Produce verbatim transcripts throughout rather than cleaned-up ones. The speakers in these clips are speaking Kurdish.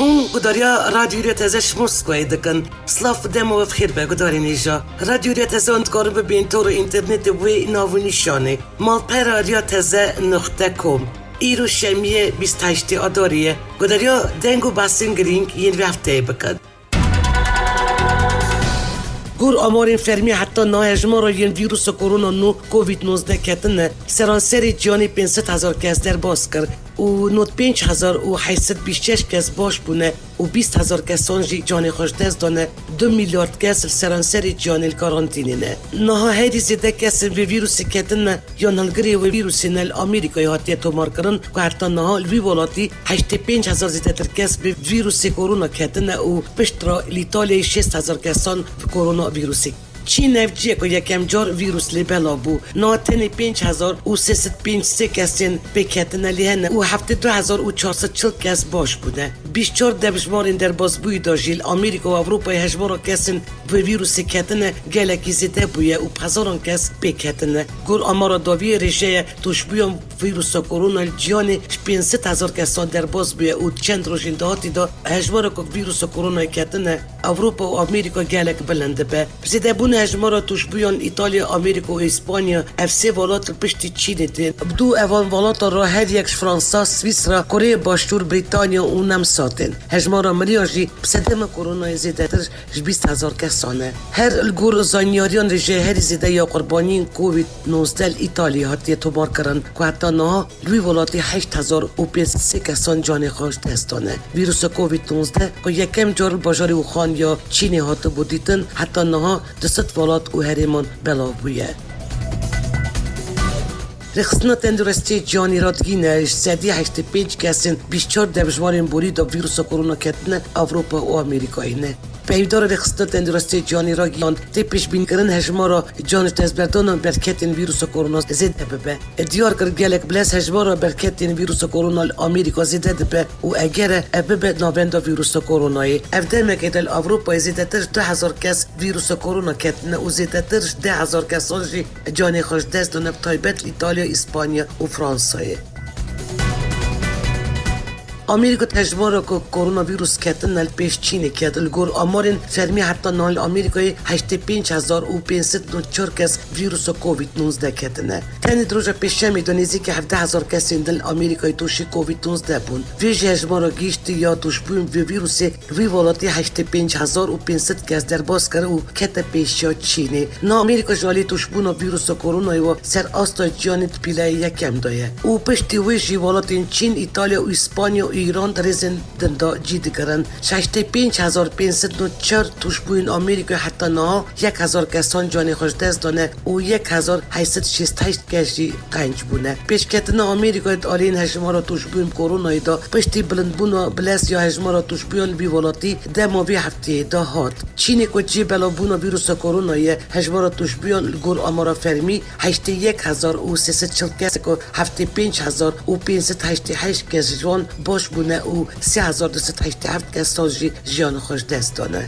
Hûn gudariya Radyo Rêya Teze ji Moskvayê dikin. Silav û dema we bi xêr be, gudarên hêja. Radyo Rêya Teze hûn dikarin bibên tora înternetê bi wê nav û nîşanê: malpera rêya teze nuqte com. Îro şemiyê bîst heştê Adarê ye. Gudariya deng û behsên girîng yên vê hefteyê bikin. Gor amarên fermî heta niha hejmara yên vîrusa korona nû covid nozdeh ketine seranserê cîhanê pênc sed hezar kes derbas kir û nod pênc hezar û heyt sed bîst şeş kes baş bûne û bîst hezar kesan jî canê xwe ji dest dane. Du milyard kes li seranserê cîhanê li karantînê ne. Niha herî zêde kesên vê vîrusê ketine yan hilgirê wê vîrusê ne li Amerîkayê hatiye tomarkirin ku heta niha li wî welatî heştê pênc hezar zêdetir kes bi vîrusê korona ketine û piştre li Îtalyayê şêst hezar kesan bi korona vîrusê. Çîn ev cihê ku yekem car vîrus lê belav bû. Niha tenê pênc hezar û sê sed pênc sê kesên pê ketine lê hene û heftê du hezar û çar sed çil kes baş bûne. Bîst çar dev ji marên derbasbûyî de jî li Amerîka û Ewropayê hejmara kesên bi vîrusê ketine gelekî zêde bûye û bi hezaran kes pê ketine. Gor amara dawiyê rêjeya tûşbûyan vîrusa korona li cîhanê ji pênc sed hezar kesan derbas bûye û di çend rojên dahatî de hejmara ku vîrusa koronayê ketine Ewropa û Amerîka gelek bilind dibe. Bi zêdebûna hejmara tûşbûyan li Îtalya, Amerîka û Îspanya, ev sê welat li piştî Çînê tên. Bi dû evan welatan re her yek ji Fransa, Swîsra, Koreya Başûr, Brîtanya û Nemsa tên. Hejmara miriyan jî bi sedema koronayê zêdetir ji bîst hezar kesan e. Her li gor zanyariyan rêjeya herî zêde ya qurbaniyên covid nozdeh li Îtalyayê hatiye tomarkirin ku heta niha li wî welatî heşt hezar û pênc sed sê kesan canê xwe ji dest dane. Vîrusa covid nozdeh ku yekem car li bajarê Wuhan ya Çînê hatibû dîtin, heta niha di sed welat û herêman belav bûye. Rêxistina Tenduristiyê Cîhanî radigihîne ji sedî heştê pênc kesên bîst çar dev ji warên borî de vîrusa korona ketine Ewropa û Amerîkayê ne. Peyvdara Rêxistina Tenduristiyê Cîhanî ragihand, tê pêşbînkirin hejmara can ji destberdana berketên vîrusa korona zêde bibe. Diyar kir, gelek bilez hejmara berketên vîrusa korona li Amerîka zêde dibe û eger e, ev bibe navenda vîrusa koronayê. Ev demekê de li Ewropayê zêdetir ji du hezar kes vîrusa korona ketine û zêdetir ji deh hezar kesan jî canê xwe ji dest dane, bi taybet li Îtalya, Îspanya û Fransayê. Amerîka di hejmara ku koronavîrus ketine li pêş Çînê ket. Li gor amarên fermî heta niha li Amerîkayê heştê pênc hezar û pênc sed û nod çar kes vîrusa covid nozdeh ketine. Tenê di roja pêşemê de nêzîkî hevdeh hezar kesên din li Amerîkayê tûşî covid nozdeh bûn. Vê jî hejmara gihîştî ya tûşbûyên vê vîrusê li wî welatî heştê pênc hezar û pênc sed kes derbas kir û kete pêşiya Çînê. Niha Amerîka ji alî tûşbûna vîrusa koronayê ve ser asta cîhanê di pîleyê yekem de ye. Û piştî wê jî welatên Çîn, Îtalya û Îspanya û Îran di rêzên din de cî digirin. Ji heştê pênc hezar pênc sed û çar tûşbûyên Amerîkayê heta niha yek hezar kesan canê xwe ji dest dane û yek hezar heyt sed şêst heşt kes jî qenc bûne. Pêşketina Amerîkayê di aliyên hejmara tûşbûyên koronayê de piştî bilindbûna bilez ya hejmara tûşbûyan li vî welatî dema vê hefteyê de hat. Çînê ku cihê belavbûna vîrusa koronayê ye, hejmara tûşbûyan li gor amara fermî heştê yek hezar û sê sed çil kes e ku heftê pênc hezar û pênc sed heştê heşt kes ji wan baş bûne û sê hezar du sed heştê heft kesan jî jiyan xwe ji dest dane.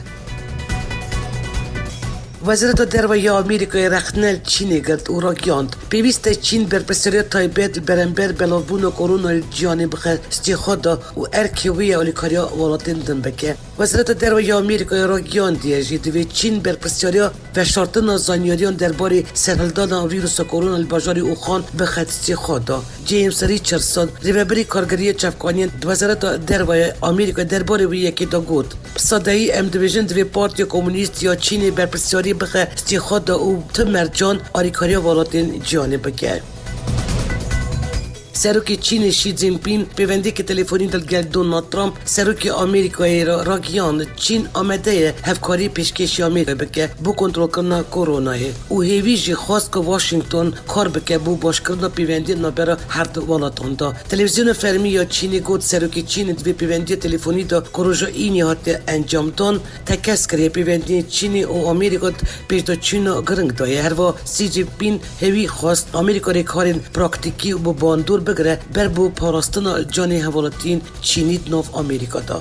Wezareta Derve ya Amerîkayê rexne li Çînê girt û ragihand, pêwîst e Çîn berpirsiyariya taybet li berember belavbûna korona li cîhanê bixe stê xwe de û erkê wê yê alîkariya welatên din bike. Wezareta Derve ya Amerîkayê ragihandiye jî, divê Çîn berpirsiyariya veşartina zanyariyan derbarê serhildana vîrusa korona li bajarê Wuhan bixe stê xwe de. James Richardson, rêvebirê kargeriya çavkaniyên di Wezareta Derve ya Amerîkayê derbarê wê yekê de got, bi sedeyî em dibêjin divê Partiya Komûnîst ya Çînê berpirsiyarî bixe stê xwe de û tu mercan alîkariya welatên cîhanê bike. Serokê Çînê Xi Jinping pêvendiyeke telefonî de li gel Donald Trump, serokê Amerîkayê re ragihand, Çîn amade ye hevkarî pêşkêşî Amerîkayê bike bo kontrolkirina koronayê û hêvî jî xwest ku Washington kar bike bo başkirina pêvendiya navbera her du welatan de. Televîzyona fermî ya Çînê got, serokê Çînê di vê pêvendiya telefonî de ku roja Înê hatiye encamdan, tekez kiriye pêvendiyên Çînê û Amerîka di pêşdaçûna giring de ye. Herva Xi Jinping hêvî xwest Amerîka rêkarên praktîkî û bi bandor bigire ber bo parastina canê hevwelatiyên Çînî di nav Amerîka de.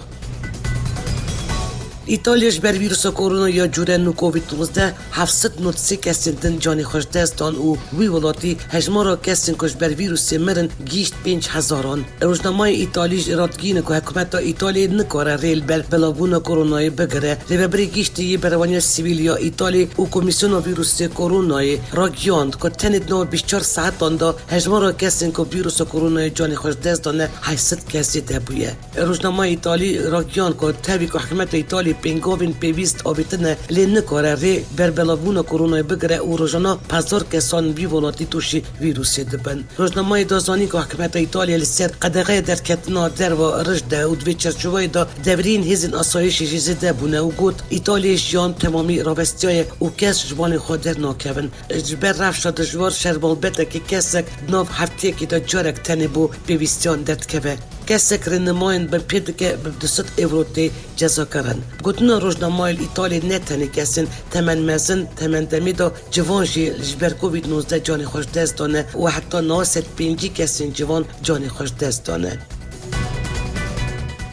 Îtalya ji ber vîrusa korona ya cûre nû Covid nozdeh heft sed û nod sê kesên din canê xwe ji dest dan û wî welatî hejmara kesên ku ji ber vîrusê mirin gihîşt pênc hezaran. Rojnameya Îtalî jî radigihîne ku hikûmeta Îtalyayê nikare rê li ber belavbûna koronayê bigire. Rêvebirê Giştî yê Berevaniya Sivîl ya Îtalyê û Komîsyona Vîrusê Koronayê ragihand ku tenê di nava bîst çar saetan de hejmara kesên ku vîrusa koronayê canê xwe ji dest dane heşt sed kesê de bûye. Rojnameya Îtalî ragihand ku tevî ku hikûmeta Îtalyê pêngavên pêwîst avêtine, lê nikare rê ber belavbûna koronayê bigire û rojane hezar kesan vî welatî tûşî vîrusê dibin. Rojnameya da zanîn ku hikûmeta Îtalyê li ser qedexeya derketina derve rij de û di vê çarçoveyê de devriyên hêzên asayişê jî zêde bûne û got, Îtalyayê jiyan temamî rawestiyaye û kes ji malên xwe dernakevin. Ji ber rewşa dijwar şer malbetekî kesek di nav hefteyekê de carek tenê bo pêwîstiyan derdikeve. Kesek rênimayên bi pê dike bi du sed ewro tê cezakirin. Gotina rojnameya li Îtalyê ne tenê kesên temen mezin, temen demê de civan jî ji ber Covid nozdeh canê xwe ji dest dane û heta niha sed pêncî kesên civan canê xwe ji dest dane.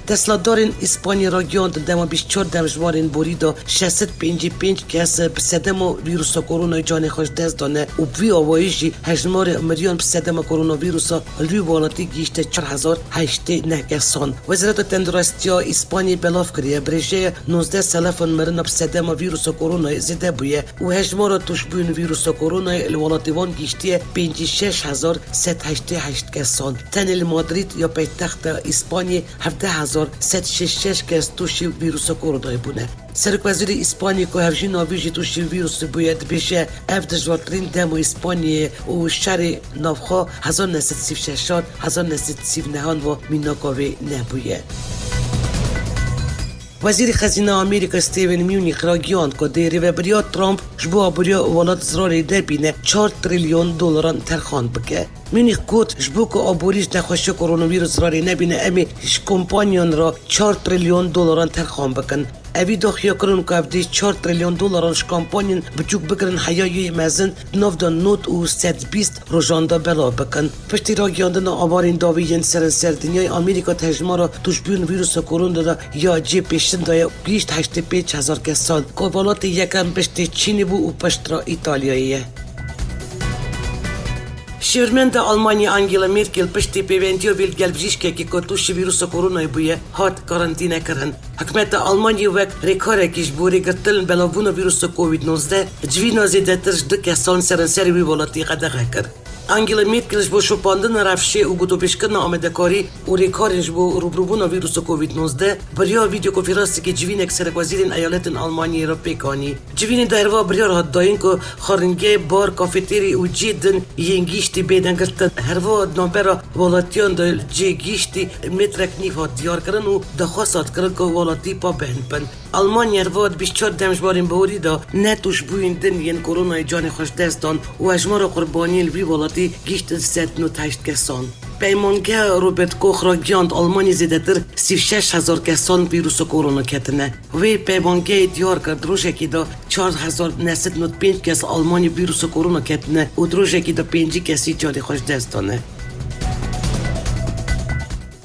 Desthilatdarên Îspanyê ragihand di dema bîst çar demjimêrên borî de şeş sed pêncî pênc kes bi sedema vîrusa koronayê canê xwe ji dest dane û bi vî awayî jî hejmarê miriyan bi sedema koronavîrusa li wî welatî gihîşte çar hezar heştê neh kesan. Wezareta Tenduristiya Îspanyê belav kiriye, bi rêjeya nozdeh selefan mirina bi sedema vîrusa koronayê zêde bûye û hejmara tûşbûyên vîrusa koronayê li welatê wan gihîştiye pêncî şeş hezar sed heştê heşt kesan. Tenê li Madrîd ya paytexta Îspanyê hevdeh hezar sed şêst şeş kes tûşî vîrusa koronayê bûne. Serokwezîrê Îspanyê ku hevjîna wî jî tûşî vîrusê bûye, dibêje, ev dijwartirîn dem û Îspanyê û şerê navxwe hezar neh sed sî û şeşan, hezar neh sed sî û nehan ve mînaka wê nebûye. Wezîrê Xezîna Amerîka Steven Mnuchin ragihand ku dê rêvebiriya Trump ji bo aboriya welat zirarê nebîne çar trilyon dolaran terxan bike. Munîx got, ji bo ku aborî ji nexweşiya koronavîrus zirarê nebîne, em ê ji kompanyan re çar trilyon dolaran terxan bikin. Evî daxuya kirin ku ev dê çar trilyon dolaran ji kompanyan biçûk bigirin heya yê mezin di nav de nod û sed bîst rojan de belav bikin. Piştî ragihandina amarên dawî yên seranser dinyayê, Amerîka di hejmara tûşbûyên vîrusa koronayê de ya cihê pêşin de ye û gihîşt heştê pênc hezar kesan, ku welatê yekem piştê Çînê bû û piştre Îtalyayê ye. Şêwirmenda Almanyayê Angela Merkel piştî pêvendiya wê li gel bijîşkekî ku tûşî vîrusa koronayê bûye, hat karantînekirin. Hikûmeta Almanyayê wek rêkarekî ji bo rêgirtin li belavbûna vîrusa Covid nozdeh, civîna zêdetir ji du kesan seranserê wî welatî qedexe kir. Angela Merkel ji bo şopandina rewşê û gotûbêjkirina amadekarî û rêkarên ji bo rûbirûbûna vîrusa Covid nozdeh, bi riya vîdeokonferansekî civînek serekwezîrên eyaletên Almanyayê re pêk anî. Civînê de herva biryar hat dayîn ku xwaringehê, bar, kafeterî û cihê din yên gihîştî bêne girtin. Herva di navbera welatiyan de cihê gihîştî metrek nîv hat diyarkirin û daxwaz hat kirin ku welatî pa bend bin. Almanya herva di bîst çar demjimêrên borî de neh tûşbûyên din yên koronayê canê xwe ji dest dan û hejmara qurbaniyên li vî welatî gihîşt du sed nod heşt kesan. Peymangeha Robert Koch ragihand, Almanyayê zêdetir sî û şeş hezar kesan vîrusa korona ketine. Wê peymangehê diyar kir, di rojekê de çar hezar neh sed nod pênc kes Almanyayê vîrusa korona ketine û di rojekê de pêncî kesî canê xwe ji dest dane.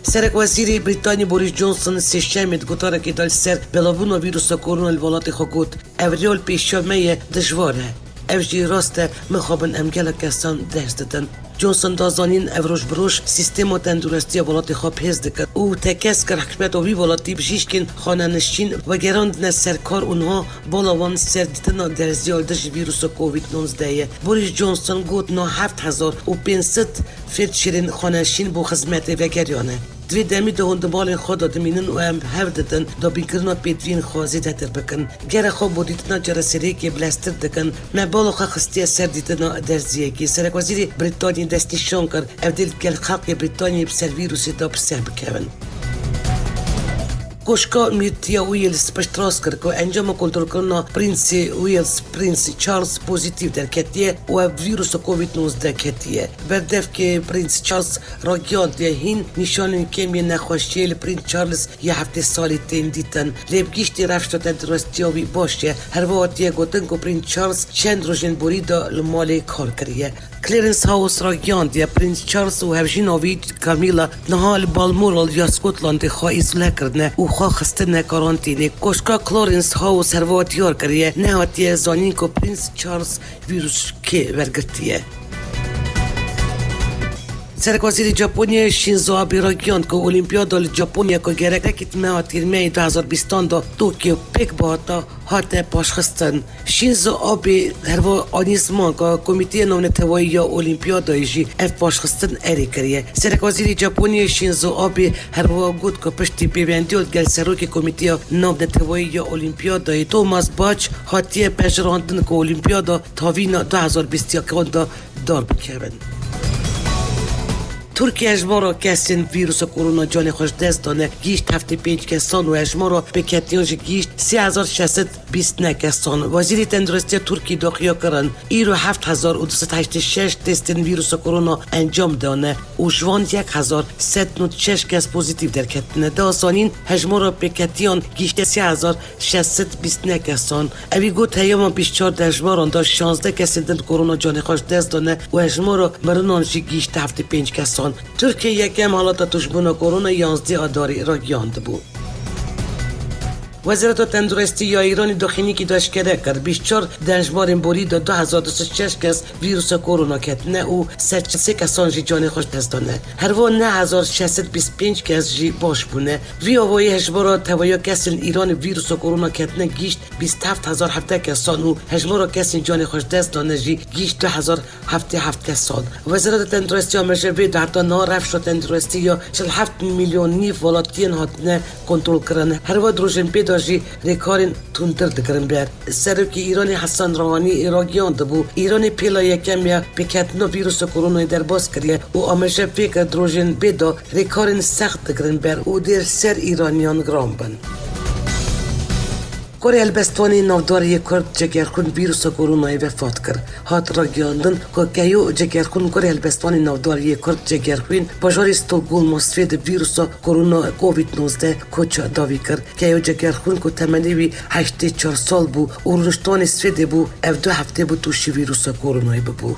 Serekwezîrê Brîtanî Boris Johnson sêşemê di gotarekê de li ser belavbûna vîrusa korona li welatê xwe got, ev riya li pêşiya me ye, dijwar e. Ev jî rast e, mixabin em gelek kesan ders didin. Johnson da zanîn, ev roj bi roj sîstema tenduristiya welatê xwe bihêz dike û tekez kir hikûmeta wî welatî bijîşkên xanenişîn vegerandine ser kar û niha bala wan serdîtina derziya li dijî vîrusa Covid nozdeh ye. Boris Johnson got, niha heft hezar û pênc sed feldşerên xanenişîn bo xizmetê vegeriyane. Di vê demî de hûn di malên xwe de dimînin û em hev didin dabînkirina pêdiviyên xwe zêdetir bikin. Gere xwe bo dîtina çareseriyekê bileztir dikin. Me bala xwe xistiye ser dîtina derziyekê. Serekwezîrê Brîtanî destnîşan kir, ev dê li gel xelkê Brîtanî bi ser vîrusê de bi ser bikevin. Koşka Mîrtiya Wales piştrast kir ku encama kontrolkirina Prensê Wales, Prens Charles, pozîtîf derketiye û ev vîrusa Covid nozdeh ketiye. Berdevkê Prens Charles ragihandiye, hîn nîşanên kêm yên nexweşiyê li Prens Charles yê heftê salî tên dîtin. Lê bi giştî rewşa tenduristiya wî baş e. Herwiha hatiye gotin ku Prens Charles çend rojên borî de li malê kar kiriye. Clarence House ragihandiye, Prince Charles û hevjîna wî Camilla niha li Balmoral ya Scotlandê xwe îzole kirine û xwe xistine karantînê. Koşka Clarence House herwa diyar kiriye, nehatiye zanîn ku Prince Charles vîrus kê wergirtiye. Serekwezîrê Japonyayê Shinzo Abe ragihand ku Olimpiyada li Japonya ku gerek nekî di meha Tîrmehê du hezar bîstan de Tokyo pêk bihata, hate paşxistin. Shinzo Abe herwa anî ziman ku Komîteya Navneteweyî ya Olimpiyadayê jî ev paşxistin erê kiriye. Serekwezîrê Japonyayê Shinzo Abe herwa got ku piştî pêvendiya gel serokê Komîteya Navneteweyî ya Olimpiyadayê Thomas Bach hatiye pejirandin ku Olimpiyada tavîna du hezar bîst yekan de dar bikevin. Tirkiye hejmara kesên vîrusa korona canê xwe ji dest dane gihîşt heftê pênc kesan û hejmara pêketiyan jî gihîşt sê hezar şeş sed bîst neh kesan. Wezîrê Tenduristiya Tirkî daxuya kirin, îro heft hezar û du sed heştê şeş testên vîrusa korona encam dane û ji van yek hezar sed nod şeş kes pozîtîf derketine. Da zanîn, hejmara pêketiyan gihîşte sê hezar şeş sed bîst neh kesan. Ewî got, heyama bîst çar di hejmaran de şazdeh kesên din korona canê xwe ji dest dane û hejmara mirinan jî gihîşte heftê pênc kesan. Tirkiye yekem halata tûşbûna korona yanzdeh Adarê ragihand bû. Wezareta Tenduristî ya Îranê daxînîkî de eşkere kir, bîst çar di hejmarên borî de du hezar du sed şeş kes vîrusa korona ketine û sed çil sê kesan jî canê xwe ji dest dane. Herva neh hezar şeş sed bîst pênc kes jî baş bûne. Vî awayî hejmara tevahiya kesên Îranê vîrusa korona ketine gihîşt bîst heft hezar hevdeh kesan û hejmara kesên canê xwe ji dest dane jî gihîşt du hezar heftê heft kesan. Wezareta Tenduristiya Amerîkayê vê de heta niha rewşa tenduristî ya çil heft milyon nîv welatiyên hatine kontrolkirin. Herwa di rojên pê de jî rêkarên tundtir digirin ber. Serokê Îranê Hesen Rehanî ragihand bû, Îranê pêla yekem ya pêketina vîrusa koronayê derbas kiriye û amaje pê kir di rojên bê de rêkarên sext digirin ber û dê li ser Îraniyan giran bin. Kurê helbestvanê navdar yê Kurd Cegerxwîn vîrusa koronayê vefat kir. Hat ragihandin ku Keyo Cegerxwîn, kurê helbestvanê navdar yê Kurd Cegerxwîn, bajarê Stockholm a Swêdê vîrusa korona covid nozdeh koça dawî kir. Keyo Cegerxwîn ku temenê wî heştê çar sal bû û rûniştvanê Swêdê bû, ev du heftê bû tûşî vîrusa koronayê bibû.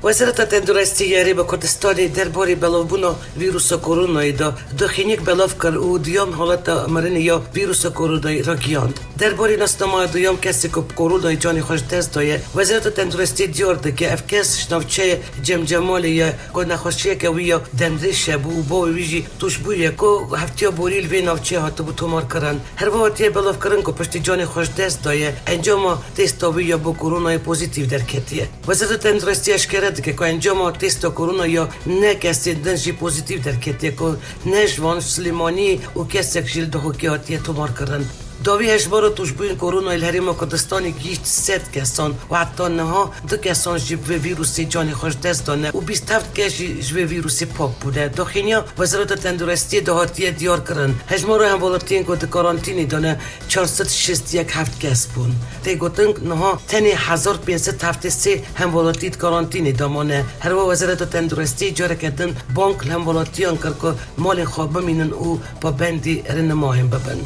Wezareta Tenduristî ya Herêma Kurdistanê derbarê belavbûna vîrusa koronayê de daxînîk belav kir û duyem haleta mirinê ya vîrusa koronayê ragihand. Derbarê nasnameya duyem kesê ku bi koronayê canê xwe ji dest daye, Wezareta Tenduristî diyar dike, ev kes ji navçeyê Cemcemalê ye ku nexweşiyeke wî ya dendrêş hebû û bavê wî jî tûşbûyê ku heftiya borî li vê navçeyê hatibû tomarkirin. Herva hatiye belavkirin ku piştî canê xwe ji dest daye, encama testa wî ya bo koronayê pozîtîf derketiye. Wezareta Tenduristiya eşkere dike ku encama testa korona ya neh kesên din jî pozîtîf derketiye ku neh ji van ji Silêmaniyê û kesek jî li Dihokê hatiye tomarkirin. Dawî hejmara tûşbûyên koronayê li Herêma Kurdistanê gihîşt sed kesan û heta niha du kesan jî bi vê vîrusê canê xwe ji dest dane û bîst heft kes jî ji vê vîrusê pak bûne. Daxîniya Wezareta Tenduristiyê de hatiye diyar kirin, hejmara hemwelatiyên ku di karantînê de ne çar sed şêst yek heft kes bûn. Tê gotin, niha tenê hezar pênc sed heftê sê hemwelatî di karantînê de mane. Herwa Wezareta Tenduristiyê careke din bang li hemwelatiyan kir ku malên xwe bimînin û pabendî rênimayên bibin.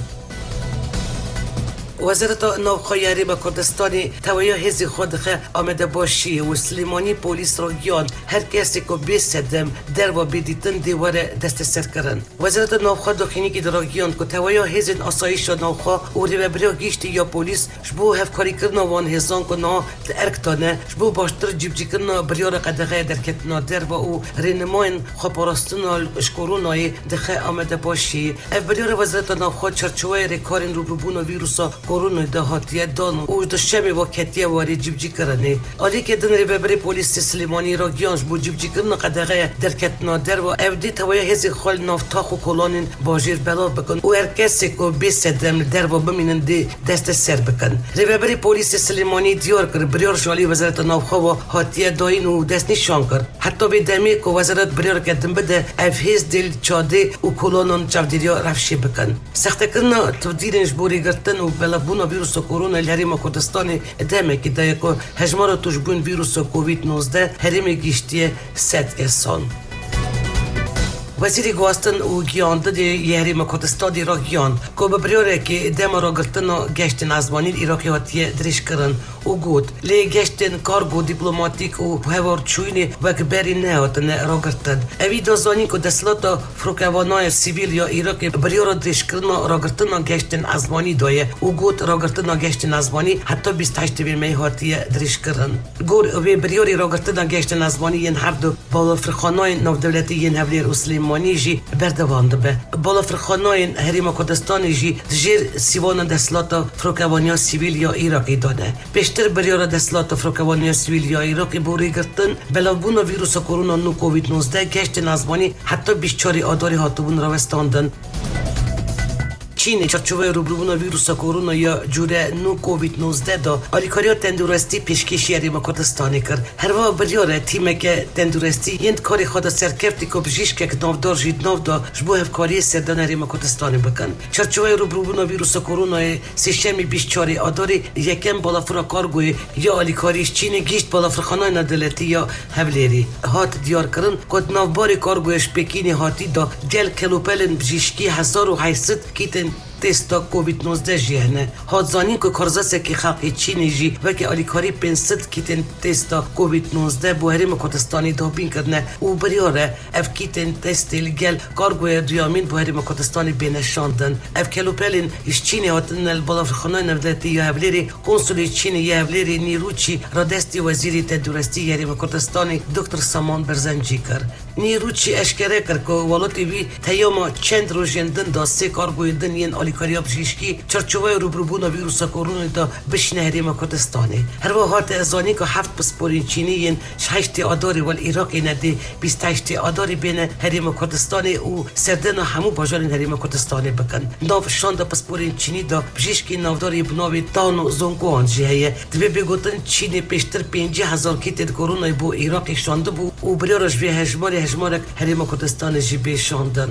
Wezareta Navxwe ya Herêma Kurdistanê tevahiya hêzên xwe dixe amadebaşiyê û Silêmanî polîs ragihand, her kesê ku bê sedem derva bê dîtin dê were desteserkirin. Wezareta Navxwe daxînîkî de ragihand ku tevahiya hêzên asayîşa navxwe û rêveberiya giştî ya polîs ji bo hevkarîkirina wan hêzan ku niha di erk de ne, ji bo baştir cîbicîkirina biryara qedexeya derketina derve û rênimayên xweparastina ji koronayê dixe amadebaşiyê. Ev biryara Wezareta Navxwe çarçoweyê rêkarên rûbirûbûna vîrusa koronayê de hatiye dan û ji duşemê ve ketiye warê cîbicîkirinê. Aliyekê din Rêveberê Polîsê Silêmanî ragihand, ji bo cîbicîkirina qedexeya derketina derve ew dê tevahiya hêzên xwe li nav tax û kolanên bajêr belav bikin û her kesê ku bê sedem li derve bimînin dê desteser bikin. Rêveberê Polîsê Silêmanî diyar kir, biryar ji alî Wezareta Navxwe ve hatiye dayîn û destnîşan kir. Heta vê demê ku wezaret biryareke din bide, ev hêz dê li çadê û kolanan çavdêriya rewşê bikin. Sextekirina tevdîrên ji bo rêgirtin û belavbûna vîrusa koronayê li Herêma Kurdistanê di demekê de ye ku hejmara tûşbûn vîrusa covid nozdeh herêmê gihîştiye sed kesan. Wezîrê Guhastin û Giyandinê yê Herêma Kurdistanê ragihand ku bi biryarekê dema ragirtina geştên ezmanî li Iraqê hatiye dirêjkirin û got, lê geştên kargo, dîplomatîk û hewarçûyînê wek berî nehatine ragirtin. Ewî da zanîn ku desthilata firokevanaya sivîl ya Iraqê biryara dirêjkirina ragirtina geştên ezmanî daye û got, ragirtina geştên ezmanî heta bîst heştê meyê hatiye dirêjkirin. Gor vê biryarê ragirtina geştên ezmanî yên hevdu balafirxanayên navdewletî yên Hevlêr û Silêmanî jî berdewam dibe. Balafirxanayên Herêma Kurdistanê jî di jêr sîvana desthilata firokevaniya sivîl ya Iraqê de ne. Pêştir biryara desthilata firokevaniya sivîl ya Iraqê bo rêgirtin belavbûna vîrusa korona nû Covid nozdeh geştên ezmanî heta bîst çarê Adarê hatibûn rawestandin. Çînê çarçoveya rûbirûbûna vîrusa korona ya cûre nû Covid nozdeh de alîkariya tenduristî pêşkêşî Herêma Kurdistanê kir. Herwiha biryar e tîmeke tenduristî yên di karê xwe de serkeftin ku bijîşkek navdar jî di nav de ji bo hevkariyê serdana Herêma Kurdistanê bikin. Çarçoveya rûbirûbûna vîrusa koronayê sêşemê bîst çarê Adarê yekem balafira kargoyê ya alîkarî ji Çînê gihîşt balafirxanaya navdewletî ya Hevlêrê. Hat diyarkirin ku di navbarê kargoya ji Pekînê hatî de gel kelopelên bijîşkî hezar û heşt sed kîtên testa Covid nozdeh jî hene. Hat zanîn ku karzasekê xelkê Çînê jî weke alîkarî pênc sed kîtên testa Covid nozdeh bo Herêma Kurdistanê dabîn kirine û biryar e ev kîtên testê li gel kargoya duyamîn bo Herêma Kurdistanê bêne şandin. Ev kelopelên ji Çînê hatine li balafirxanaya navdewletî ya Hevlêrê, konsulê Çînê yê Hevlêrê Nî Ruçî radestî Wezîrê Tenduristî yê Herêma Kurdistanê Doktor Saman Berzencî kir. Nî Ruçî eşkere kir ku welatê wî teyama çend rojên din de sê kargoyên din yên alîkariya bijîşkî çarçoveya rûbirûbûna vîrusa koronayê de bişîne Herêma Kurdistanê. Herwiha hate zanîn ku heft pisporên Çînî yên ji heştê Adarê wê li Iraqê ne dê bîst heştê Adarê bêne Herêma Kurdistanê û serdana hemû bajarên Herêma Kurdistanê bikin. Nav şanda pisporên Çînî de bijîşkên navdar yê bi navê Tano Zhongguan jî heye. Divê bê gotin Çînê pêştir pêncî hezar kîtên koronayê bo Iraqê şandibû û biryara ji vê hejmarê hejmarek Herêma Kurdistanê jî bê şandin.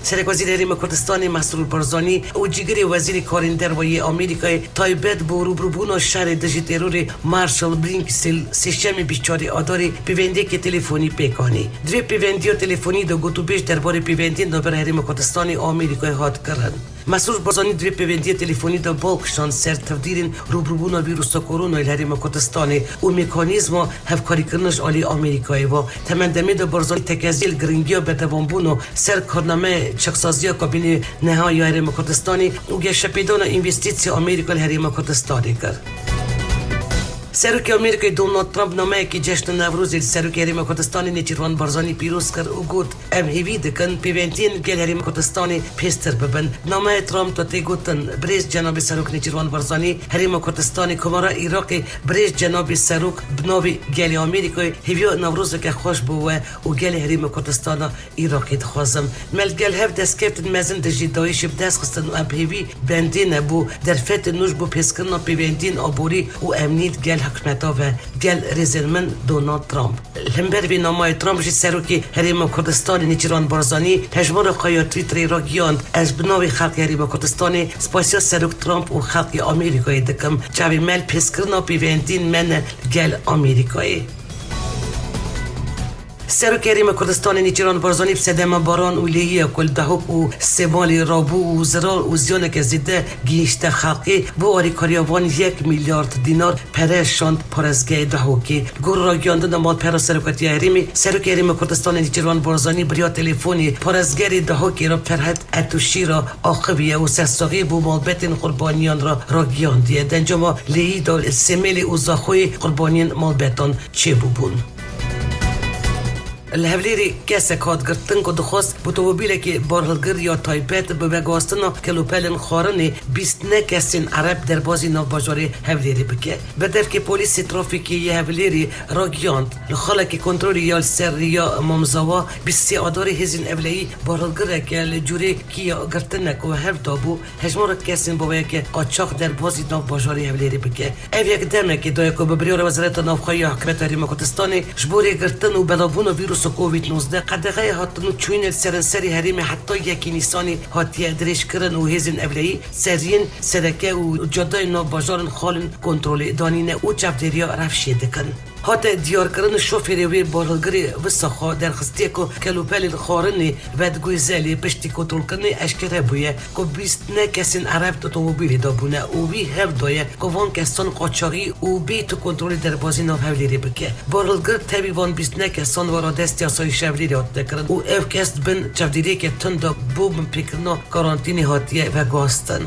Serekwezîrê Herêma Kurdistanê Mesrûr Barzanî û cîgirê Wezîrê Karên Derve yê Amerîkayê taybet bo rûbirûbûna şerê dijî terorê Marshall Blinks li sêşemê bîst çarê Adarê pêvendiyeke telefonî pêk anî. Di vê pêvendiya telefonî de gotûbêj derbarê pêvendiyên navbera Herêma Kurdistanê û Amerîkayê hat kirin. Mesrûr Barzanî di vê pêvendiya telefonî de bal kişand ser tevdîrên rûbirûbûna vîrusa koronayê li Herêma Kurdistanê û mekanîzma hevkarîkirina ji alî Amerîkayê ve. Temendemê de Barzanî tekezî li giringiya berdewambûna ser karnameyê çaksaziya kabînê neha ya Herêma Kurdistanê û geşepêdana învestîsya Amerîka li Herêma Kurdistanê kir. Serokê Amerîkayê Donald Trump nameyekî Cejna Newrozê li Serokê Herêma Kurdistanê Nêçîrvan Barzanî pîroz kir û got, em hêvî dikin pêvendiyên gel Herêma Kurdistanê pêztir bibin. Nameyê Trump de tê gotin, Birêz Cenabê Serok Nêçîrvan Barzanî, Herêma Kurdistanê, Komara Iraqê, Birêz Cenabê Serok, bi navê gelê Amerîkayê hêviya Newrozeke xweş bo we û gelê Herêma Kurdistana Iraqê dixwazim. Me li gel hev destkeftin mezin dijî DAIŞê bi dest xistin û em hêvî bendê ne bo derfetên nû ji bo pêzkirina pêvendiyên aborî û emnî digel hikûmeta ve. Gel rêzên min Donald Trump. Li hember vê nameyê Trump jî Serokê Herêma Kurdistanê Nêçîrvan Barzanî hejmara xwe ya Twitterê ragihand, Ez bi navê xelkê Herêma Kurdistanê spasiya Serok Trump û xelkê Amerîkayê dikim. Çavê me li pêzkirina pêvendiyên me ne li gel Amerîkayê. Serokê Herêma Kurdistanê Nêçîrvan Barzanî bi sedema baran û lêyiya ku li Dehok û Sêmalê rabû û zirar û ziyaneke zêde gihîşte xelkê, bo alîkariya wan yek milyard dînar pere şand parêzgehê Dehokê. Li gor ragihiyandina malpera Serokatiya Herêmê, Serokê Herêma Kurdistanê Nêçîrvan Barzanî bi riya telefonê parêzgerê Dehokê re Ferhat Etuşî re axiviye û sersaxiyê bo malbetên qurbaniyan re ragihandiye. Di encama lêyî de li Sêmalê û Zaxoyê qurbaniyên malbetan çêbûbûn. Li Hevlêrê kesek hat girtin ku dixwest bi otomobîlekî barhilgir ya taybet bi veguhastina kelopelên xwarinê bîst neh kesên Ereb derbazî nav bajarê Hevlêrê bike. Berdevkê polîsê trafîkê yê Hevlêrê ragihand, li xalekê kontrolê ya li ser rêya Mamzawa bîst sê Adarê hêzên ewleyî barhilgireke li cûrê Kia girtine ku hev dabû hejmara kesên bi weke qaçax derbazî nav bajarê Hevlêrê bike. Ev yek demekê daye ku bi biryara Wezareta Navxwe ya Hikûmeta Herêma Kurdistanê ji bo rêgirtin û belavbûna vîrusa Covid nozdeh qedexeya hatin û çûyînê li seranserê herêmê heta yekê Nîsanê hatiye dirêjkirin û hêzên ewleyî seriyên sereke û cadeyên nav bajaran xalên kontrolê danîne û çavdêriya rewşê dikin. Hate diyarkirin, şofêrê wê barhilgirê wisa xwe derxistiye ku kelûpelên xwarinê vediguhêze, lê piştî kontrolkirinê eşkere bûye ku bîst neh kesên Ereb di otomobîlê de bûne û wî hewl daye ku van kesan qaçaxî û bê tu kontrolê derbazî nav Hewlêrê bike. Barhilgir tevî van bîst neh kesan ve radestî asayîşa Hewlêrê hatine kirin û ev kes di bin çavdêriyeke tund de bo binpêkirina karantînê hatiye veguhastin.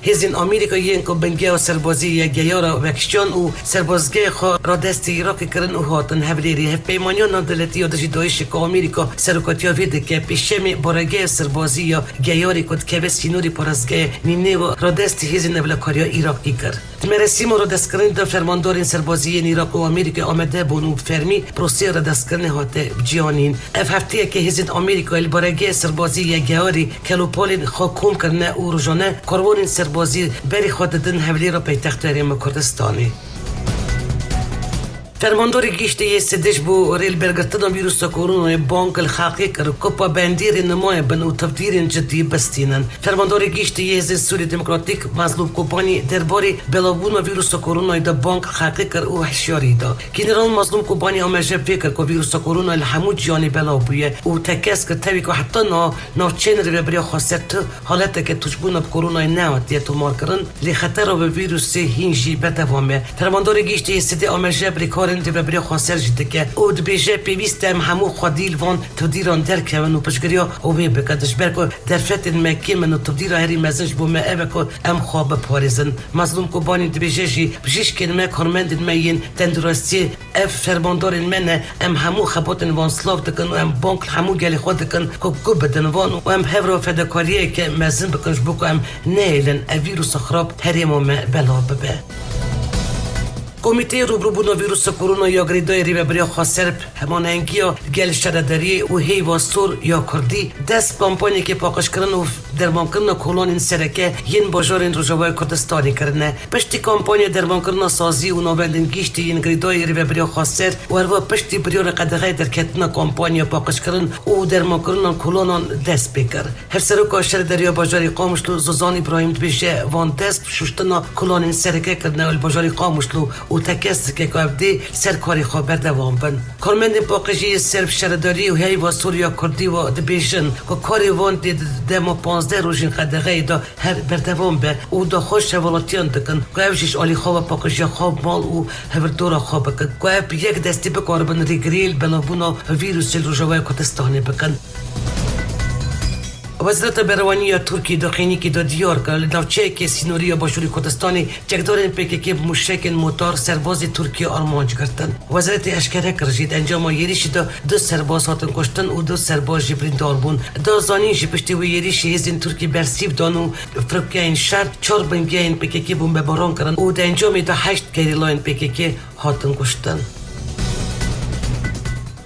Hêzên Amerîka yên ku bingeha serbazî yekgeyara vekiştiyan û serbazgeha xwe radestî Iraqê kirin û hatin Hewlêrê. Hevpeymaniya Navdewletî ya dijî DAIŞê ku Amerîka serokatiya vê dike, pêşemê baregeha serbazî ya geyarê ku dikeve sînorê parêzgeha Nînevê radestî hêzên ewlekariya Iraqî kir. Di merasîma radestkirinê de fermandarên serbazî yên Iraq û Amerîkayê amade bûn û bi fermî proseya radestkirinê hate ciyanîn. Ev hefteyeke hêzên Amerîkayê li baregeha serbazî yekgeyarî kelopalên xwe kom kirine û rojane karwanên serbazî berê xwe didin Hewlêra paytexta Herêma Kurdistanê. Fermandarê Giştî yê Sidê ji bo rêlbergirtina vîrusa koronayê bang li xelkê kir ku pabendî rênimayê bin û tevdîrên cidî bistînin. Fermandarê Giştî yê Hêzên Sûrî Demokratîk Mezlûm Kobanî derbarê belavbûna vîrusa koronayê de bang xelkê kir û hişyarî da. General Mezlûm Kobanî amaje vê kir ku vîrusa koronayê li hemû cîhanê belav bûye û tekez kir tevî ku heta niha navçeyên Rêveberiya Xweser tu haleteke tûşbûna bi koronayê nehatiye tomarkirin, lê xetera bi vîrusê hîn jî berdewam e. Fermandarê Giştî yê Sidê amaje bi rêkarên Rêveberiya Xweser jî dike û dibêje, pêwîst e em hemû xwedî li van tevdîran derkevin û piştgiriya wê bikin. Ji ber ku derfetên me kêm in û tevdîra herî mezin ji bo me ev e ku em xwe biparêzin. Mezlûm Kobanî dibêje jî, bijîşkên me, karmendên me yên tenduristiyê, ev fermandarên me ne, em hemû xebatên wan silav dikin û em bang li hemû gelê xwe dikin ku guh bidin wan û em hev re fedakariyeke mezin bikin ji bo ku em nehêlin ev vîrusa xirab herêma me belav bibe. Komîteyê Rûbirûbûna Vîrusa Korona ya Girêdayî Rêveberiya Xweser bi hemahengiya Gel Şaredariyê û Heyva Sor ya Kurdî dest bi kampanyekê paqijkirin û dermankirina kolanên sereke yên bajarên Rojavayê Kurdistanê kirine. Piştî kampanya dermankirina sazî û navendên giştî yên girêdayî Rêveberiya Xweser û herwiha piştî biryara qedexeyê derketina kampanya paqijkirin û dermankirina kolanan dest pê kir. Hevseroka Şaredariya Bajarê Qamişlo Zozan Îbrahîm dibêje, van dest bi şuştina kolanên sereke kirine û li bajarê Qamişlo û tekez dike ku ev dê ser karê xwe berdewam bin. Karmendên paqijî yê ser bi Şaredarî û Heyva Sor ya Kurdî ve dibêjin ku karê van dê di dema panzdeh rojên qedexeyê de her berdewam be û daxwaz ji hevwelatiyan dikin ku ev jî ji alî xwe ve paqijiya xwe, mal û hevirdora xwe bikin ku ev bi yek destî bikaribin rêgiriyê li belavbûna vîrusê li Rojavaya Kurdistanê bikin. Wezareta Berewanî ya Tirkiyê daxuyaniyekê de diyar kir, li navçeyeke sînorî ya Başûrê Kurdistanê çekdarên P K K bi mûşekên motar serbazê Tirkiyê armanc girtin. Wezaretê eşkere kir jî, di encama êrîşê de du serbaz hatin kuştin û du serbaz jî birîndar bûn. Da zanîn jî, piştî wê êrîşê hêzên Tirkî bersîv dan û firokeyên şer çar bingehên P K K bombebaran kirin û di encamê de heşt gerîlayên P K K hatin kuştin.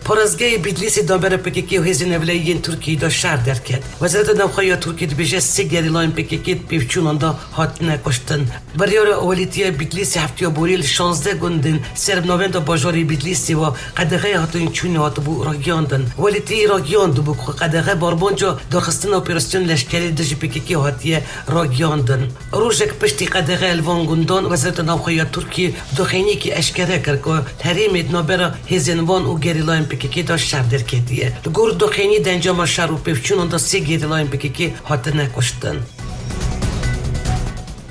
Parêzgehê Bîdlîsê di navbera P K K û hêzên ewlehî yên Tirkiyê de şer derket. Wezareta Navxwe ya Tirkiyê dibêje sê gerîlayên P K K di pêvçûnan de hatine kuştin. Biryara Welîtiya Bîdlîsê heftiya borî li şazdeh gundên ser bi navenda bajarê Bîdlîsê ve qedexeya hatinçûnê hatibû ragiyandin. Welîtî ragiyandibû ku qedexe bi armanca daxistina operasyona leşkerî dijî P K K hatiye ragiyandin. Rojek piştî qedexe li van gundan, Wezareta Navxwe ya Tirkiyê daxuyaniyekê eşkere kir ku herêmê di navbera hêzên wan û gerîlayên P K K de şer derketiye. Li gor daxuyaniyê di encama şer û pêvçûnan de sê gerîlayên P K K hatine kuştin.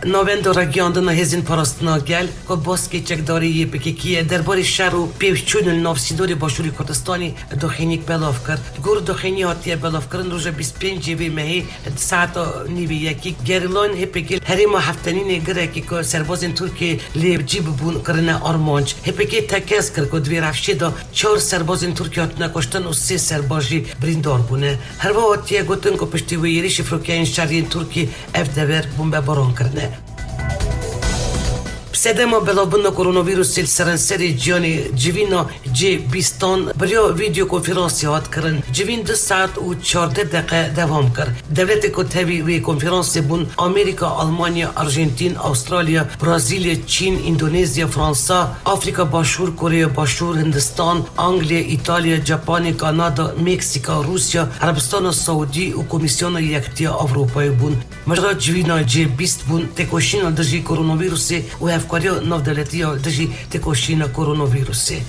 Navenda Ragiyandina Hêzên Parastina Gel ku baskê çekdarî yê P K K ye, derbarê şer û pêvçûnên li nav sînorê Başûrê Kurdistanê daxuyaniyek belav kir. Li gor daxuyaniyê hatiye belavkirin, roja bîst pêncê vê mehê di saeta nîvê yekê gerîlayên H P G herêma Heftenînê girekê ku serbazên Tirkiyê lê cî bibûn kirine armanc. H P G tekez kir ku di vê rewşê de çar serbazên Tirkiyê hatine kuştin û sê serbaz jî birîndar bûne. Herwiha hatiye gotin ku piştî wê êrîşê firokeyên şer yên Tirkiyê ev dever bombebaran kirine. Bi sedema belavbûna koronavîrusê li seranserê cîhanê civîna G bîstan bi riya vîdeo konferansê hat kirin. Civîn du saet û çardeh deqe dewam kir. Dewletê ku tevî wê konferansê bûn, Amerîka, Almanya, Arjantîn, Awustralya, Brazîlya, Çîn, Îndonezya, Fransa, Afrîka Başûr, Koreya Başûr, Hindistan, Angliya, Îtalya, Japanê, Kanada, Meksîka, Rûsya, Erebistana Saûdî û Komîsyona Yekîtiya Ewropayê bûn. Mijara civîna G bîst bûn têkoşîna dijî koronavîrusê û hev Kariya navdewletî ya dijî têkoşîna koronavîrusê.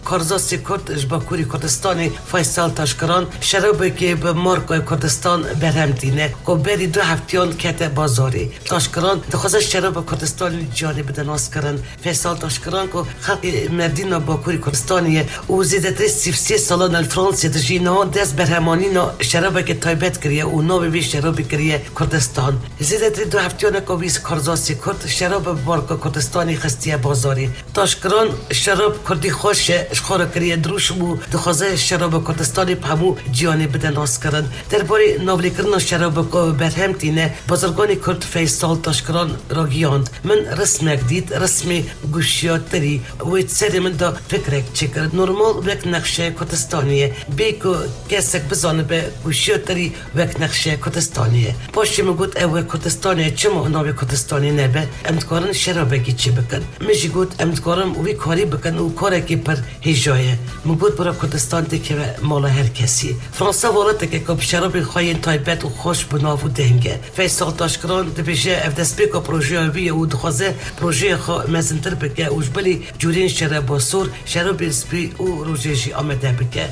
Karzasê Kurd ji Bakurê Kurdistanê Faysal Taşkiran şerabekê bi markaya Kurdistan berhem tîne, ku berî du heftiyan kete bazarê. Taşkiran dixwaze şeraba Kurdistanê ciyanê bide naskirin. Faysal Taşkiran ku xelkê Merdîna Bakurê Kurdistanê ye û zêdetirî sî sê salan li Fransê dijî, niha dest berhemanîna şerabeke taybet kiriye û navê vê şerabê kiriye Kurdistan. Zêdetirî du heftiyan e ku wî Karzasê Kurd şeraba bi marka Kurdistanê xistiye bazarê. Taşkiran şerab kurdî xweş e, ji xwe re kiriye dirûşm û dixwaze şeraba Kurdistanê bi hemû ciyanê bide naskirin. Derbarê navlêkirina şeraba ku berhem tîne, bazirganê Kurd Feysal Taşkiran ragihand, Min rismek dît, rismê guşiyatirî, wê di serê min de fikrek çêkir. Normal wek nexşeya Kurdistanê ye. Bê ku kesek bizanibe guşiyatirî wek nexşeya Kurdistanê ye. Paşê min got, Ew wek Kurdistanê ye, çima navê Kurdistanê nebe? Em dikarin şerabekî çê bikin. Min jî got, Em dikarin wî karî bikin û karekî pir hêja ye. Min got, Bira Kurdistan têkeve mala her kesî. Fransa welateke ku bi şerabên xwe yên taybet û xweş bi nav û deng e. Feysal Taşkiran dibêje, ev destpêka projeya wî ye û dixwaze projeyê xwe mezintir bike û ji bilî cûrên şereba sor, şerabên spî û rojê jî amade bike.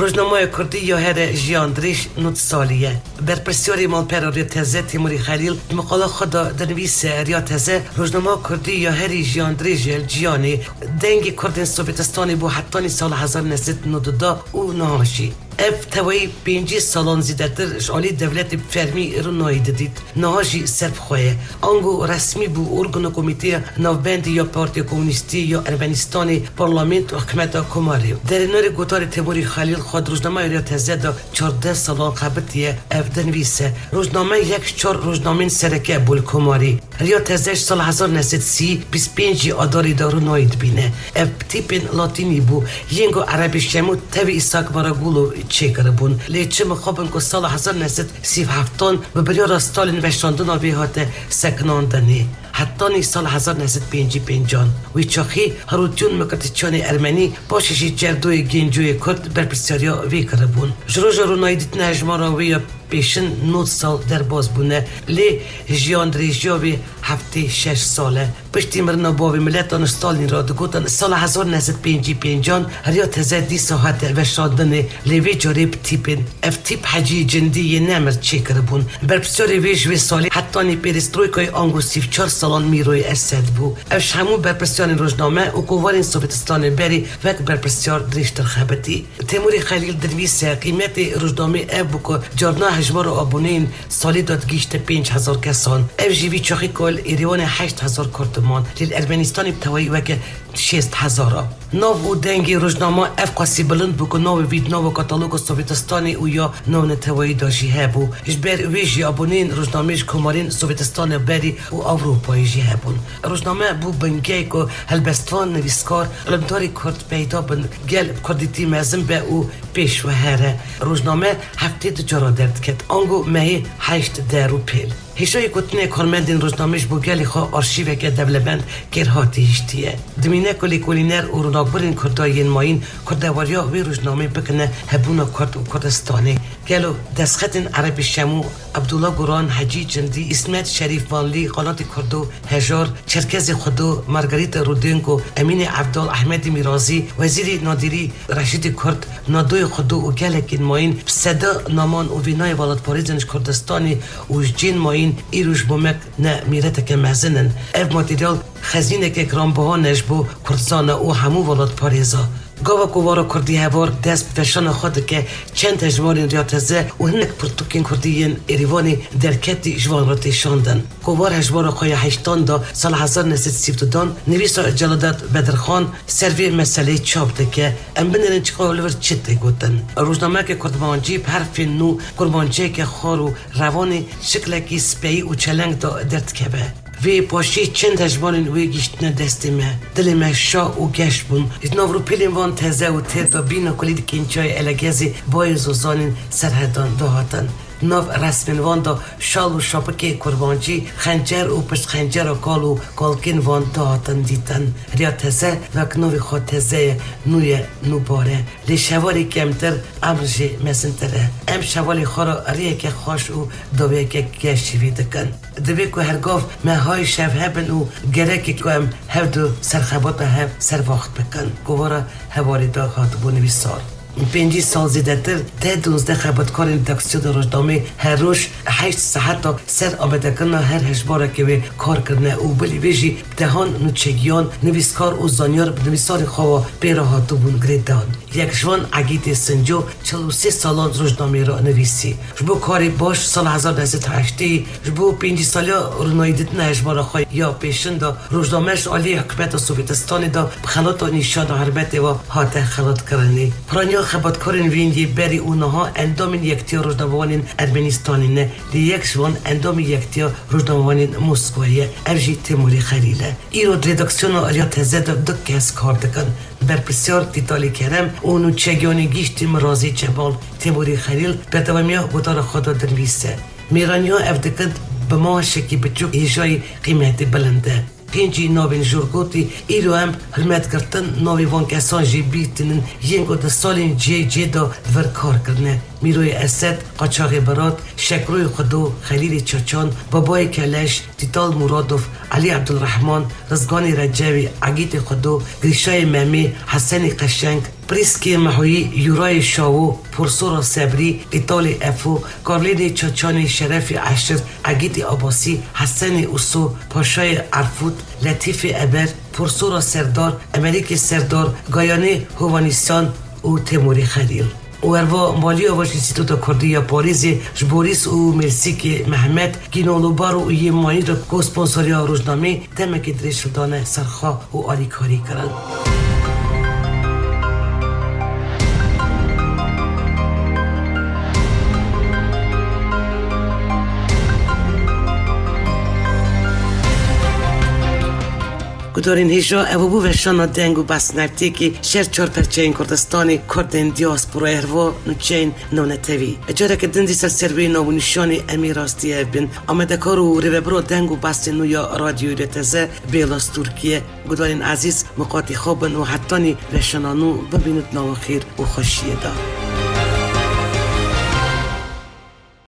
Rojnameya Kurdî ya here Jiyan Dirêj nod salî ye. Berpirsyarê malpera Rêya Teze Têmurî Xelîl di miqala xwe de dinivîse, Rêya Teze rojnameya Kurdî ya herî jiyandirêj e li cîhanê. Dengê Kurdên Sovêtistanê bû hetanî sala hezar neh sed nod û da û niha jî. Ev tevayî pêncî salan zêdetir ji alî dewletê bi fermî rûnayî didît. Niha jî ser bi xwe ye. Ango resmî bû organo komîteya navbendî ya Partiya Komunîstî ya Ermenistanê, parlament û hikûmeta Komarê. Derênerê gotarê Temûrî Xelîl xwe di rojnameya Rêya Teze de çardeh salan xebitiye, ev dinivîse. Rojname yek ji çar rojnamên sereke bû li Komarê. Rêya Teze ji sala hezar neh sed sî, bîst pêncî Adarê de rûnayî dibîne. Ev bi tîpên latînî bû, yên ku Erebî Şemû tevî Îsak Baragulo çêkiribûn. Lê çi mixabin ku sala hezar neh sed sî û heftan bi biryara Stalin veşandina vê hate sekinandinê. Hetanî sala hezar neh sed pêncî pêncan. Wî çaxî Harûtîn Mikirtîçanê Ermenî, paşê jî Cerdoyê Gêncoyê Kurd berpirsyariya vê kiribûn. Ji roja rûnayî dîtina hejmara wê ya pêşin nod sal derbas bûne, lê jiyandirêjiya wê heftê şeş sal e. Piştî mirina bavê miletan Stalin re digotin, sala hezar neh sed pêncî pêncan Rêya Teze dîsa hate veşandinê, lê vê carê bi tîpên. Ev tîp Hecî Cindî yê nemir çêkiribûn. Berpirsyarê wê ji wê salê hetanî perestroykayê ango sî û çar salan Mîroyê Esed bû. Ev ji hemû berpirsyarên rojname û kovarên Sovêtistanê berê wek berpirsyar dirêjtir xebitî. Temûrî Xelîl dinivîse, qîmetê rojnamê ev bû ku carna hejmara aboneyên salê de digihîşte pênc hezar kesan. Ev jî vî çaxî ku li Êrîwanê heşt hezar Kurd diman, lê li Ermenistanê bi tevayî weke şêst hezar a. Nav û dengê rojnama ev qasî bilind bû ku navê wî di nava kataloga Sovêtistanê û ya navneteweyî de jî hebû. Ji ber wê jî aboneyên rojnamê ji komarên Sovêtistanê berî û Ewropayê jî hebûn. Rojname bû bingeyek ku helbestvan, nivîskar, ilimdarê Kurd peyda bin, gel bi kurdîtî mezin be û pêş we here. Rojname heftê du cara derdiket, ango mehê heşt der û pêl. Hêjayî gotinê karmendên rojnamê ji bo gelê xwe arşîveke dewlemend kêrhatî hiştiye. Dimîne ku lêkolîner û ronakbirên Kurda yên mayîn kurdewariya wê rojnamê bikine hebûna Kurd û Kurdistanê. Gelo destxetên Erebî Şemû, Abdullah Guran, Hecî Cindî, Îsmet Şerîf Vanlî, Xalatî Kurdo, Hejar, Çerkezê Xudo, Margarîta Rudenko, Emînê Evdal, Ehmedî Mîrazî, Wezîrî Nadîrî, Reşîdî Kurd, Nadoyê Xudo û gelekên mayîn bi seda naman û vînayê welatparêzên ji Kurdistanê û ji cihên mayîn îro ji bo me ne mîreteke mezin in. Ev materyal xezîneke giranbiha ne ji bo Kurdistana û hemû welatparêza. Gava kovara Kurdî Hevar dest bi veşana xwe dike, çend hejmarên Rêya Teze û hinek pirtûkên Kurdî yên Êrîvanê derketî ji van re tê şandin. Kovar hejmara xwe ya heştan da sala hezar neh sed sî û dudan, nivîsa Celadet Bedirxan ser vê meseleyê çap dike. Em binêrin çiqa li vir çi tê gotin. Rojnameyeke kurmancî bi herfên nû, kurmanciyeke xwar û revanê şiklekî speyî û çeleng da derdikeve. Vê paşî çend hejmarên wê gihîştine destê me. Dilê me şa û geş bûn. Ji nav rûpelên van teze û têr de bîna kulî dikên çiyayê Elegezê bayê zozanên serhedan dihatin. Nav resmên wan de şal û şapikê kurmancî, xencer û piştxencera kal û kalkên wan dihatin dîtin. Riya teze wek navê xwe teze ye, nû ye, nûbar e. Lê şevalê kemtir, emr jî mezintir e. Em şevalê xwe re riyeke xweş û dawiyeke geşî vî dikin. Divê ku her gav me hay şev hebin û gerek e ku em hevdu serxebata hev serwaxt bikin. Kovara hevalê de hatibû nivîsar. Pêncî sal zêdetir deh duwazdeh xebatkarên redaksiyona rojnamê her roj heşt seheta ser amadekirina her hejmarekê wê kar kirine û bilî vê jî dehan nûçegiyan, nivîskar û zanyar bi nivîsarên xwe ve pê re hatibûn girêdan. Yek ji wan Egîtê Sinco çil û sê salan rojnameyê re nivîsî. Ji bo karê baş sala hezar neh sed heştê ji bo pêncî saliya rûnayî didine hejmara xwe ya pêşin de, rojname ji aliyê hikûmeta Sovyetistanê de bi xelata nîşana hurmetê ve hate xelatkirinê. Piraniya xebatkarên vê yê berî û niha endamên Yektiya Rojnamevanên Ermenistanê ne, lê yek ji wan endamê Yektiya Rojnamevanên Moskwa ye, ev jî Temûrê Xelîl e. Îro di redaksiyona Riya Teze de du kes kar dikin. Berpirsyar Tîtalê Kerem û nûçegiyanê giştî Mirazê Cemal. Temûrê Xelîl berdewamiya gotara xwe de dinivîse. Mêraniya ev dikin bi maaşekî biçûk hêjayî qîmetê bilind e. Pêncî navên jorgotî îro em hurmet girtin, navê van kesan jî bîr tînin yên ku di salên cihê cihê de di vir kar kirine. Mîroyê Esed, Qaçaxê Birat, Şekroyê Xudo, Xelîlê Çaçan, Babayê Keleş, Tîtal Muradov, Elî Ebdulrehman, Rizganê Recewî, Egîtê Xudo, Grîşayê Memê, Hesenê Qeşeng, Prîskê Mihoyî, Yûrayê Şawo, Porsora Sebrî, Qîtalê Efo, Karlênê Çaçanê, Şerefê Eşir, Egîtê Abasî, Hesenê Uso, Paşayê Erfût, Letîfê Eber, Porsora Serdar, Emerîkê Serdar, Gayanê Hovanîsyan û Temûrê Xelîl. Û herva maliya va ji Înstîtuta Kurdî ya Parîzê ji Borîs û Mêrsîkê Mehmet, Kînolo Baro û yê Mayî re ku sponsoriya rojnamê demekê dirêj dane ser xwe û alîkarî kirin. Gudarên hêja, ev bû veşana deng û behs navtêkê ji her çar perçeyên Kurdistanê, Kurdên diasporayê, herva nûçeyên navnetewî. Careke din jî ser serveyê nav û nîşanê em ê rastî hev bin. Amadekar û rêvebira deng û behsên nû ya Radyoyê Teze, Bêlas Tirkiye. Gudarên ezîz, miqatî xwe bin û hetanî veşana nû, bimînit nava xêr û xweşiyê de.